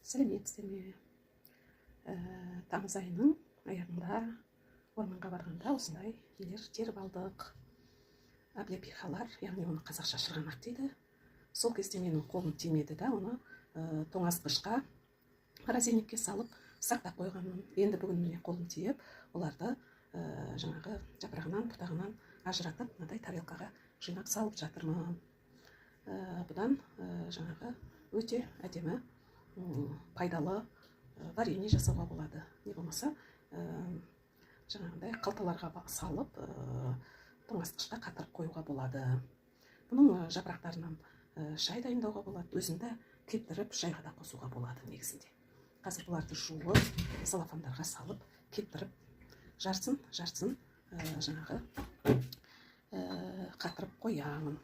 Сәлеметсіздер ме? Тамыз айының аяғында орманға барғанда осындай нелер теріп алдық, облепихалар, яғни оны қазақша шырғанақ дейді. Сол кезде менің қолым тимеді да, оны тоңазытқышқа, морозильникке салып сақтап қойғанмын. Енді бүгін, міне, қолым тиіп, оларды жаңағы жапырағынан, бұтағынан ажыратып, мынадай тарелкаға жинап салып жатырмын. Бұдан жаңағы өте әдемі, пайдалы варенье жасауға болады, не болмаса жаңағындай қалталарға салып, тоңазытқышқа қатырып қоюға болады. Бұның жапырақтарынан шай дайындауға болады, өзін де кептіріп, шайға да қосуға болады негізінде. Қазір бұларды жуып, целлофандарға салып, кептіріп, жартысын жартысын жаңағы қатырып қоямын.